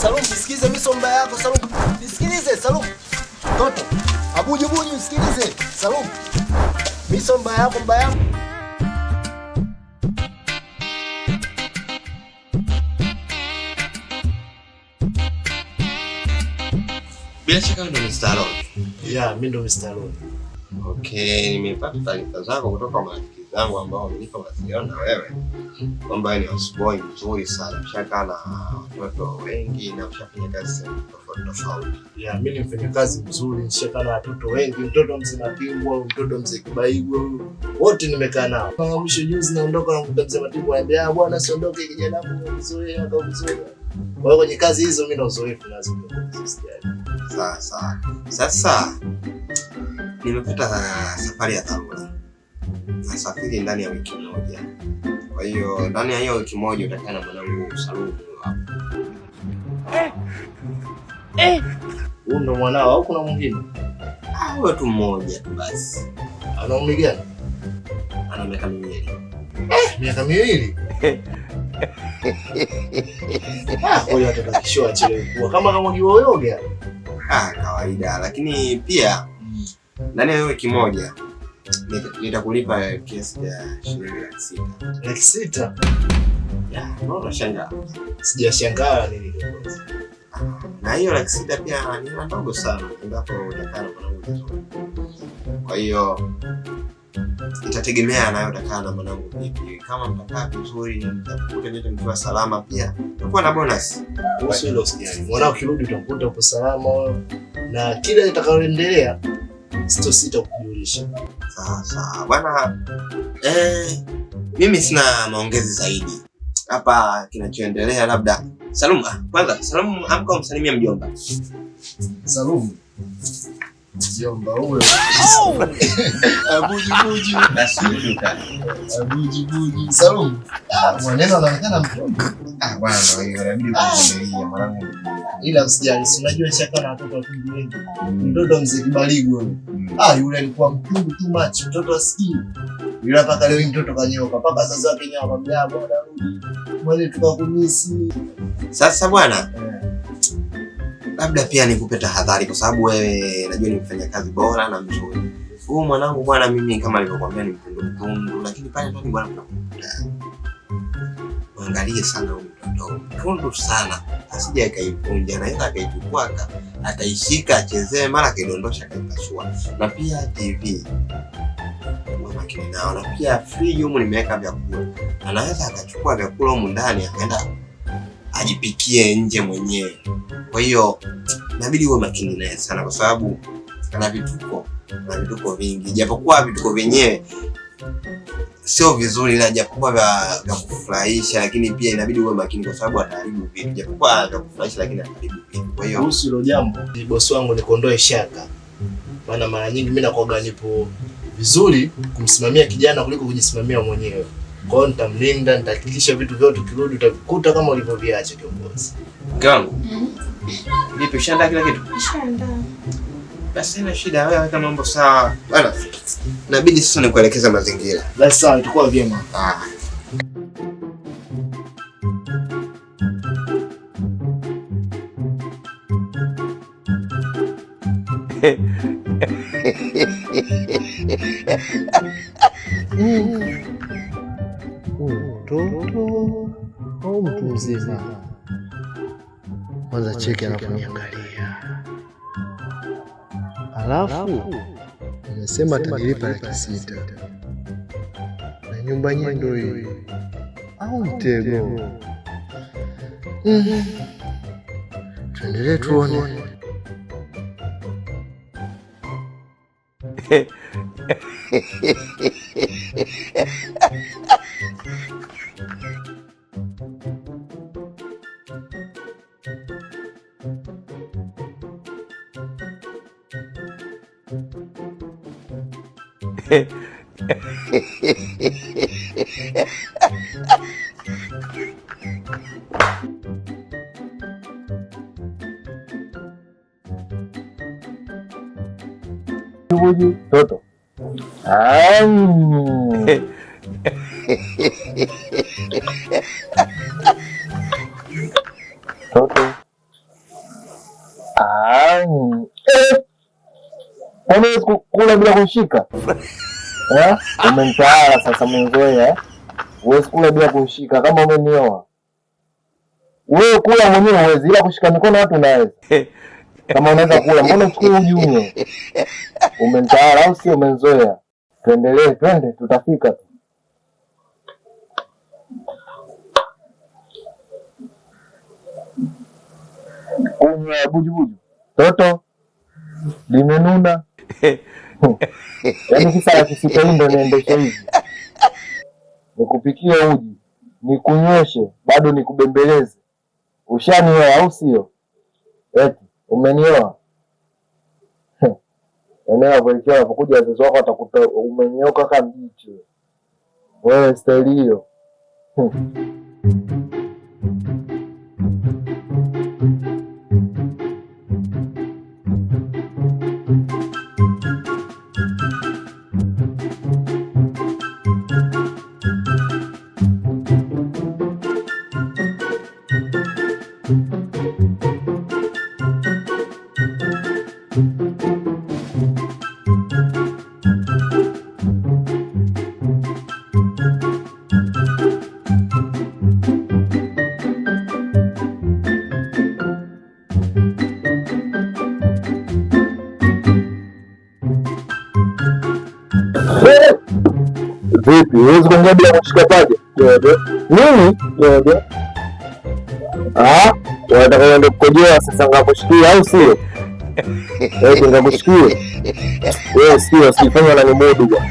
Salum, nisikilize mimi sio mbaya yako Salum. Nisikilize Salum. Toto. Abuju buju nisikilize. Salum. Mimi sio mbaya yako mbaya yako. Bila shaka ndo Mr. Alon. Yeah, mimi ndo Mr. Alon. Okay, nimepata taarifa zako kutoka kwa marafiki zangu ambao wamenipa mawasiliano na wewe kwamba wewe ni houseboy mzuri sana, ushakaa na watoto wengi na ushafanya kazi sehemu tofauti tofauti. Yeah, mimi ni mfanyakazi mzuri, nishakaa na watoto wengi, mtoto mzee Mapingwa, mtoto mzee Kibaigwa, wote nimekaa nao. Kama mwisho juzi naondoka nakuta mzee Mapingwa ananiambia, "Ah bwana, siondoke kijana wangu mzuri, akakuzoea." Kwa hiyo kwenye kazi hizo mimi na uzoefu nazo. Sawa sawa. Sasa nimepata safari ya dharura, nasafiri ndani ya wiki moja. Kwa hiyo ndani ya hiyo wiki moja utakaa na mwanangu Salumu hapo. Huyu ndo mwanao au kuna mwingine? Ah, huyo tu mmoja tu basi. Ana umri gani? Ana miaka 2. Miaka 2. Ah, kwa hiyo atakakishoa achelewe kuwa kama kamwagiwa yoga. Ah, kawaida, lakini pia ndani ya hiyo wiki moja nitakulipa kiasi cha shilingi 600,000. 600,000? Ya, mbona unashangaa? Sijashangaa nini kiongozi. Na hiyo 600,000 pia ni hela ndogo sana endapo utakaa na mwanangu vizuri. Kwa hiyo itategemea nayo utakaa na mwanangu vipi. Kama mtakaa vizuri, mtakuta nyote mkiwa salama, pia utakuwa na bonus. Kuhusu hilo usijali. Mwanao kirudi utamkuta upo salama na kile kitakaloendelea sitosita kukujulisha. Sawa sawa bwana. Mimi sina maongezi zaidi hapa. Kinachoendelea labda Salum, kwanza Salum, amka umsalimie mjomba. Salum. Mjomba huyo. Abuji buji. Basi ruka. Abuji buji. Salum. Ah, mwaneno anaonekana mjomba. Ah, bwana ndio hiyo, inabidi kuvumilia mwanangu. Ila usijali, si unajua nishakaa na watoto watundu wengi. Mtoto mzee Kibaligwa yule. Ah, yule alikuwa mtundu too much, mtoto asikii. Yule mpaka leo mtoto kanyoka, mpaka sasa wake nyawa kwambia bwana rudi. Mwale tukakumisi. Sasa bwana, labda pia nikupe tahadhari kwa sababu wewe najua ni mfanyakazi bora na mzuri. Huyu mwanangu bwana, mimi kama nilivyokuambia ni mtundu mtundu, lakini pale ndani bwana kuna muangalie sana huyu mtoto. Mtundu sana. Asije akaivunja, anaweza akaichukua akaishika achezee, mara akaidondosha akaipasua. Na pia TV uwe makini nao, na pia friji humu nimeweka vyakula. Anaweza akachukua vyakula humu ndani akaenda ajipikie nje mwenyewe. Kwa hiyo inabidi uwe makini naye sana kwa sababu ana vituko, ana vituko vingi. Japokuwa vituko vyenyewe sio vizuri, na japokuwa vya kufurahisha, lakini pia inabidi uwe makini kwa sababu ataharibu vitu. Japokuwa vya kufurahisha, lakini ataharibu vitu. Kwa hiyo kuhusu hilo jambo, bosi wangu nikuondoe shaka. Maana mara nyingi mimi nakuwa nipo vizuri kumsimamia kijana kuliko kujisimamia mwenyewe. Kwa hiyo nitamlinda, nitahakikisha vitu vyote ukirudi utavikuta kama ulivyoviacha kiongozi. Mke wangu. Vipi, ushaandaa kila kitu? Nishaandaa. Basi haina shida, wewe weka mambo sawa. Bwana, inabidi sasa nikuelekeze mazingira. Basi sawa, itakuwa vyema. Ah. Mtoto au mtu mzima? Kwanza cheki anaponiangalia. Alafu amesema atanilipa 600,000. Na nyumba yenyewe ndio hii. Au mtego. Tuendelee tuone. Toto. Toto. Ah, eh. Kwani kula bila kushika? Eh? Umenitawala sasa mwenzoea eh? Huwezi kula bila kushika kama umenioa. Wewe kula mwenyewe huwezi, ila kushika mikono watu unaweza. Kama unaweza kula, mbona uchukue uji unywe? Umenitawala au sio? Umenzoea. Tuendelee, twende, tutafika tu. Kunywa bujubuju. Toto limenuna. Yaani sasa 600,000 hii ndo niendeshe hivi. Nikupikie uji, nikunyweshe, bado nikubembeleze. Ushanioa au sio? Eti umenioa. Eneo kuelekea wanapokuja wazazi wako watakuta umenyoka kama mjichi. Wewe staili hiyo. Vipi, huwezi kuongea bila kushika paja? Nini? Ah, unataka uende kukojoa sasa ngakushikia au sio? Eti ngakushikie. Wewe sio, usifanye unanimudu bwana.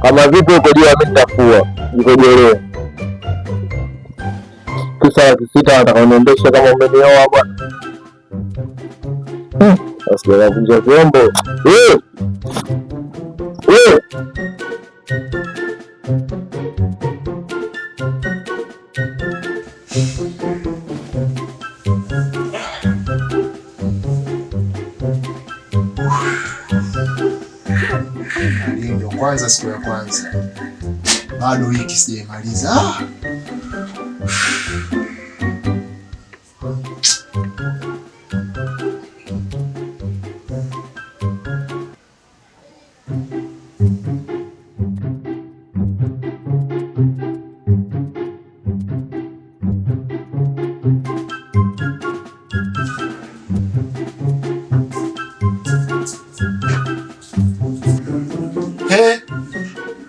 Kama vipi ukojoa mimi nitafua. Nikojolee. Kisa 600,000 nataka uniendeshe kama umenioa bwana. Sasa navunja vyombo. Eh! Eh! Ndio kwanza siku ya kwanza, bado wiki sijaimaliza.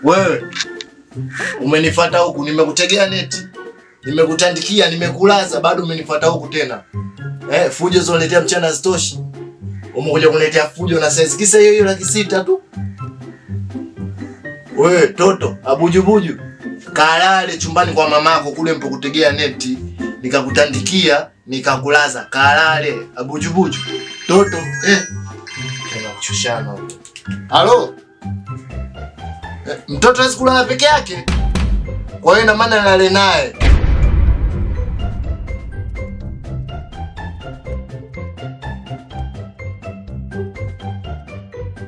Wewe umenifuata huku, nimekutegea neti, nimekutandikia, nimekulaza, bado umenifuata huku tena. Fujo zoniletea mchana hazitoshi, umekuja kuniletea fujo na saizi kisa hiyo hiyo 600,000 tu. Wewe toto abujubuju, kalale chumbani kwa mamako kule mpokutegea neti, nikakutandikia nikakulaza, kalale abujubuju toto. Tena kuchoshana huko. Halo? Mtoto hawezi kulala peke yake. Kwa hiyo ina maana nilale naye.